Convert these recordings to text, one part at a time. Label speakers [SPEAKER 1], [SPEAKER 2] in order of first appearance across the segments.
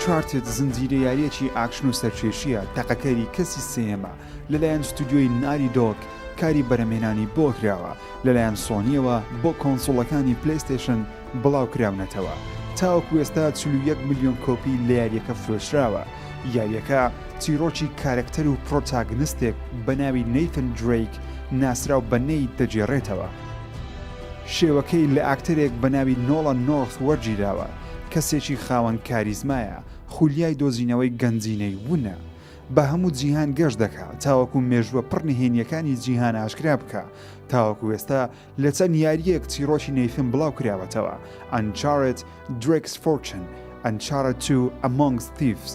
[SPEAKER 1] Uncharted زنجیرە یارییەکی ئاکشن و سەرکێشییە، تەقەکەری کەسی سێیەمە، لەلایەن ستودیۆی Naughty Dog کاری بەرهەمهێنانی بۆ کراوە، لەلایەن سۆنییەوە بۆ کۆنسوڵەکانی پلەیستەیشن بڵاوکراونەتەوە. تاوەکو ئێستا 41 ملیۆن کۆپی لە یارییەکە فرۆشراوە. یارییەکە چیرۆکی کارەکتەر و پرۆتاگنستێک بە ناوی نەیثن درەیک ناسراو بە نەیت دەگێڕێتەوە. شێوەکەی لە ئاکتەرێک بە ناوی نۆڵان نۆرث وەرگیراوە، کەسێکی خاوەن کاریزمایە، خولیای دۆزینەوەی گەنجینەی ونە. بە هەموو جیهان گەشت دەکا تاوەکو مێژووە پڕ نهێنییەکانی جیهان ئاشکرا بکا. تاوەکو ئێستا لە چەند یارییەک چیڕۆکی نەیثن بڵاو کراوەتەوە، Uncharted، Drake's Fortune، Uncharted 2، Amongst Thieves،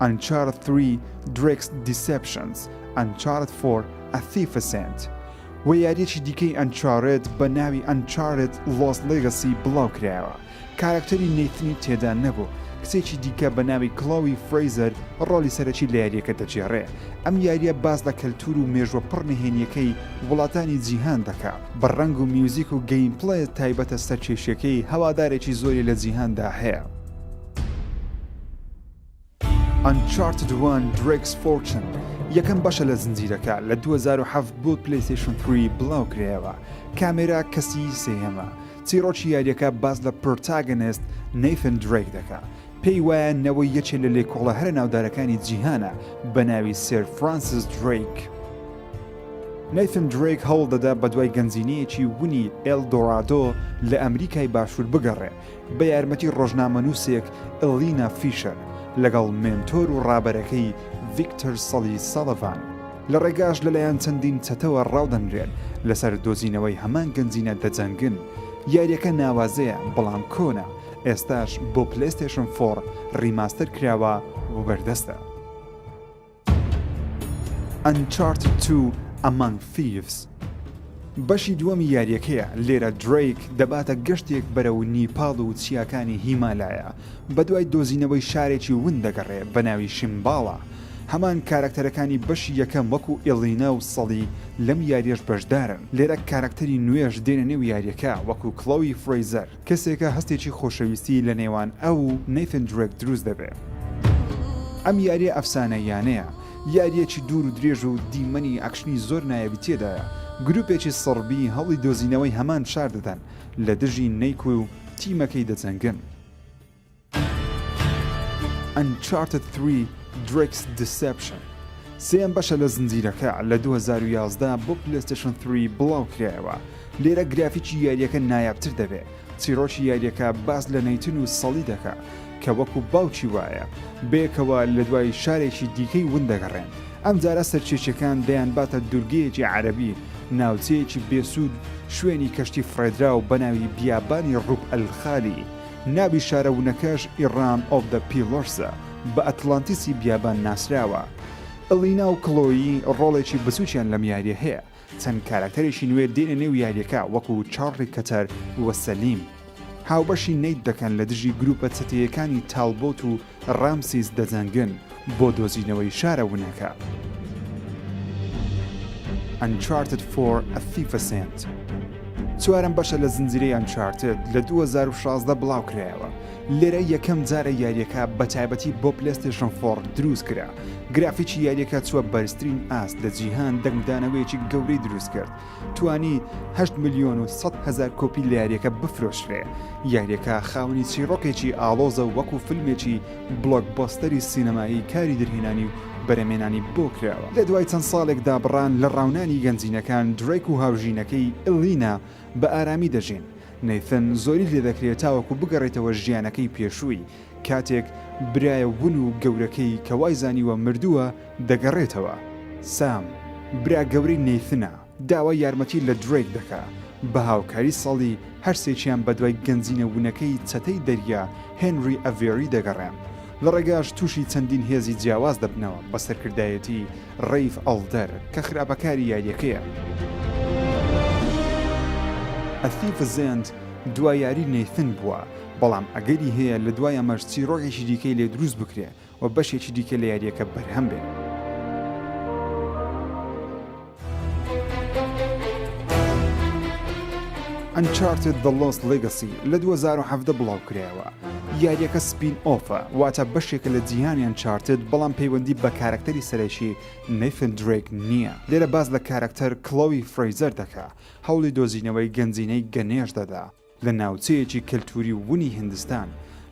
[SPEAKER 1] Uncharted 3، Drake's Deceptions، Uncharted 4، A Thief's End و یارییەکی دیکەی Uncharted بە ناوی Uncharted، Lost Legacy بڵاو کرایەوە. کارەکتەری نەیثنی تێدا نەبوو، کچێکی دیکە بە ناوی کڵۆی فرەیزەر ڕۆڵی سەرەکی لە یارییەکە دەگێڕێ. ئەم یارییە باس لە کەلتوور و مێژووە پڕ نهێنییەکەی وڵاتانی جیهان دەکا. بە ڕەنگ و میوزیک و gameplay ە تایبەتە سەرکێشییەکەی هەوادارێکی زۆری لە جیهاندا هەیە. Uncharted One Drake's Fortune یەکەم بەشە لە زنجیرەکە لە 2007 بۆ پلەیستەیشن 3 بڵاوکرایەوە. کامێرا کەسی سێیەمە. چیڕۆکی یاریەکە باس لە protagonist نەیثن درەیک دەکا. پێی وایە نەوەی یەکێ لە لێکۆڵە هەرە ناودارەکانی جیهانە بە ناوی سێر فرانسیس درەیک. نەیثن درەیک هەوڵ دەدا بەدوای گەنجینەیەکی ونی ئێل دۆرادۆ لە ئەمریکای باشوور بگەڕێ. بە یارمەتی ڕۆژنامەنووسێک ئێلینا فیشەر لەگەڵ mentor و ڕابەرەکەی ڤیکتەر سەڵی ساڵڤان لە ڕێگاش لەلایەن چەندین چەتەوە ڕاودەنرێن لەسەر دۆزینەوەی هەمان گەنجینە دەجەنگن یاریەکە ناوازەیە بەڵام کۆنە ئێستاش بۆ پلەیستەیشن four remaster کراوە و بەردەستە. Uncharted 2 Among Thieves بەشی دووەمی یاریەکەیە، لێرە درەیک دەباتە گەشتێک بەرەو نیپاڵ و چیاکانی هیمالایا، بەدوای دۆزینەوەی شارێکی ون دەگەڕێ بەناوی شیمباڵا. هەمان کارەکتەرەکانی بەشی یەکەم وەکو ئێلینا و سەڵی لەم یاریەش بەشدارن، لێرە کارەکتەری نوێش دێنە نێو یاریەکە وەکو کڵۆی فرەیزەر. کەسێکە هەستێکی خۆشەویستی لە نێوان ئەو و نەیثن درێک دروست دەبێ. ئەم یاریە ئەفسانەییانەیە، یاریەکی دوور و درێژ و دیمەنی ئەکشنی زۆر نایابی تێدایە، گروپێکی سڕبی هەوڵی دۆزینەوەی هەمان شار دەدەن، لە دژی نەیک و تیمەکەی دەجەنگن. Uncharted 3 Drake's Deception سێیەم بەشە لە زنجیرەکە، لە 2011 بۆ پلەیستەیشن 3 بڵاوکرایەوە. لێرە گرافیکی یارییەکە نایابتر دەبێ. چیڕۆکی یارییەکە باس لە نەیتن و سەڵی دەکا کە وەکو باوکی وایە، بەیەکەوە لە دوای شارێکی دیکەی ون دەگەڕێن. ئەمجارە سەرکێشیەکان دەیانباتە دورگەیەکی عەرەبی، ناوچەیەکی بێسوود، شوێنی کەشتی فڕێدراو بەناوی بیابانی ڕوب ئەلخالی. ناوی شارە ونەکەش Iram of the Pillars ە، بە ئەتلانتیسی بیابان ناسراوە. ئڵینا و کڵۆیی ڕۆڵێکی بچووکیان لەم یارییە هەیە، چەند کارەکتەرێکی نوێ دێنە نێو یارییەکە وەکو چارلی کەتەر و سەلیم. هاوبەشی نەیت دەکەن لە دژی گروپە چەتەیەکانی تالبۆت و ڕامسیس دەجەنگن بۆ دۆزینەوەی شارە ونەکە. Uncharted 4 A Thief's End چوارەم بەشە لە زنجیرەی Uncharted لە 2016 بڵاوکرایەوە. لێرە یەکەم جارە یاریەکە بە تایبەتی بۆ پلێستێشن four دروست کرا. گرافیکی یاریەکە چووە بەرزترین ئاست لە جیهان دەنگدانەوەیەکی گەورەی دروست کرد. توانی 8 ملیۆن و 100 هەزار کۆپی لە یاریەکە بفرۆشرێ. یاریەکە خاوەنی چیڕۆکێکی ئاڵۆزە و وەکو فیلمێکی blockbuster ی سینەمایی کاری دەرهێنانی و بەرهەمێنانی بۆ کراوە. لە دوای چەند ساڵێک دابڕان لە ڕاونانی گەنجینەکان، درەیک و هاوژینەکەی ئێلینا بە ئارامی دەژین. نەیثن زۆری لێدەکرێ تاوەکو بگەڕێتەوە ژیانەکەی پێشووی، کاتێک برایە ون و گەورەکەی کە وایزانیوە مردووە دەگەڕێتەوە. سام، برا گەورەی نەیثنە، داوای یارمەتی لە درەیک دەکا، بە هاوکاری سەڵی هەرسێکیان بەدوای گەنجینە ونەکەی چەتەی دەریا هێنری ئەڤێری دەگەڕێن. لە ڕێگاش تووشی چەندین هێزی جیاواز دەبنەوە بە سەرکردایەتی ڕەیف ئەڵدەر کە خراپەکاری یاریەکەیە. A Thief's End دوا یاری نەیثن بووە، بەڵام ئەگەری هەیە لە دوای ئەمەش چیڕۆکێکی دیکەی لێ دروست بکرێ و بەشێکی دیکە لە یاریەکە بەرهەم بێ. Uncharted The Lost Legacy لە 2017 بڵاوکرایەوە. یاریەکە spin-off ە، واتە بەشێکە لە جیهانی Uncharted بەڵام پەیوەندی بە کارەکتەری سەرەکی نەیثن درەیک نییە. لێرە باس لە کارەکتەر کڵۆی فرەیزەر دەکا، هەوڵی دۆزینەوەی گەنجینەی گەنێش دەدا لە ناوچەیەکی کەلتوری ونی هیندستان.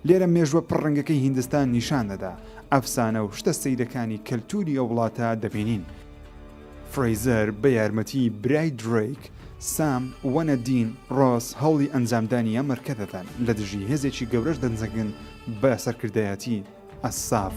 [SPEAKER 1] لێرە مێژوە پڕ ڕەنگەکەی هیندستان نیشان دەدا، ئەفسانە و شتە سەیرەکانی کەلتوری ئەو وڵاتە دەبینین. فرەیزەر بە یارمەتی برای درەیک، سام، و نەدین ڕۆس هەوڵی ئەنجامدانی ئەم ئەرکە دەدەن، لە دژی هێزێکی گەورەش دەجەنگن بە سەرکردایەتی ئەساف.